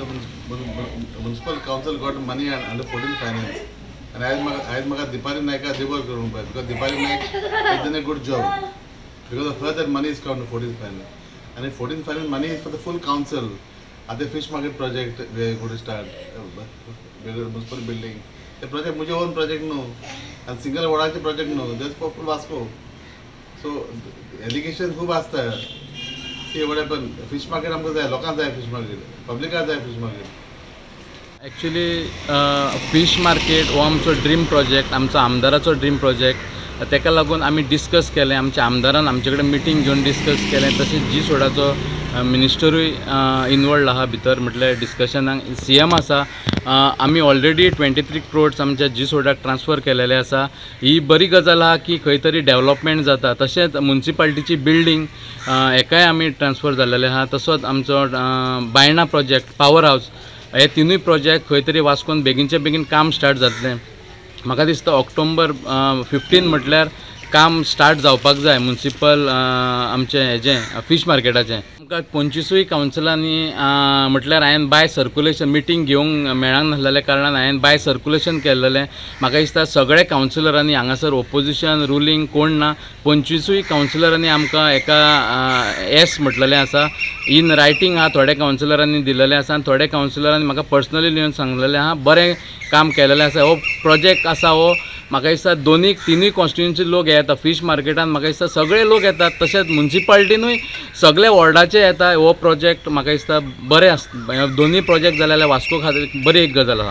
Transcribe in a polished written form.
The municipal council got money under 14 finance आनी आयज म्हाका दीपाली नायका देबर करूंक जाय because Deepali Naik is done a good job because of her that money is come to 14 finance आनी 14 finance money is for the full council. आतां fish market project we are going to start, municipal building ते project म्हजे own project न्हू आनी single वॉर्डाचे project न्हू, that's for full Vasco. So allegation खूब आसता ती व्हडे, पण फिश मार्केट आमकां जाय, लोकांक जाय फिश मार्केट, पब्लिकाक जाय fish market. Actually fish market हो आमचो ड्रीम प्रोजेक्ट, आमचो आमदाराचो ड्रीम प्रोजेक्ट. ताका लागून आमी डिस्कस केलें, आमच्या आमदारान आमचे कडेन मिटींग घेवन डिस्कस केलें. तशेंच जी सोडाचो मिनिस्टरूय इनवॉल्ड आहा भितर, म्हटल्यार डिस्कशनाक सीएम आसा. आमी ऑलरेडी 23 क्रोड्स आमच्या जी सोडाक ट्रान्सफर केलेले आसा. ही बरी गजाल आहा की खंय तरी डेवलपमेंट जाता. तशेंच मुन्सिपालिटीची बिल्डींग हेकाय आमी ट्रान्सफर जाल्लेले आहा. तसोच आमचो बायणा प्रोजेक्ट, पावर हावस, हे तिनूय प्रोजेक्ट खंय तरी वास्कोन बेगीनचे बेगीन काम स्टार्ट जातलें. म्हाका दिसता ऑक्टोबर 15 म्हटल्यार काम स्टार्ट जावपाक जाय मुन्सिपल आमचें हेजें फिश मार्केटाचें. आमकां 25 कावन्सिलांनी म्हटल्यार हांवें बाय सर्कुलेशन मिटींग घेवंक मेळांक नासलेल्या कारणान हांवें बाय सर्कुलेशन केल्लेलें. म्हाका दिसता सगळे कावन्सिलरांनी हांगासर ओपोजिशन रुलींग कोण ना, 25 कावन्सिलरांनी आमकां एका एस म्हटलेलें आसा इन रायटींग आहा. थोडे कावन्सिलरांनी दिलेलें आसा आनी थोडे कावन्सिलरांनी म्हाका पर्सनली येवन सांगलेलें आहा बरें काम केलेलें आसा. हो प्रोजेक्ट आसा हो म्हाका दिसता दोनूय तिनूय कॉन्स्टिट्युएन्सी लोक येता फिश मार्केटान, म्हाका दिसता सगळे लोक येतात. तशेंच मुन्सिपालिटीनूय सगळे वॉर्डाचे येता. हो प्रोजेक्ट म्हाका दिसता बरें आसा. दोनूय प्रोजेक्ट जाले जाल्यार वास्को खातीर बरी एक गजाल आसा.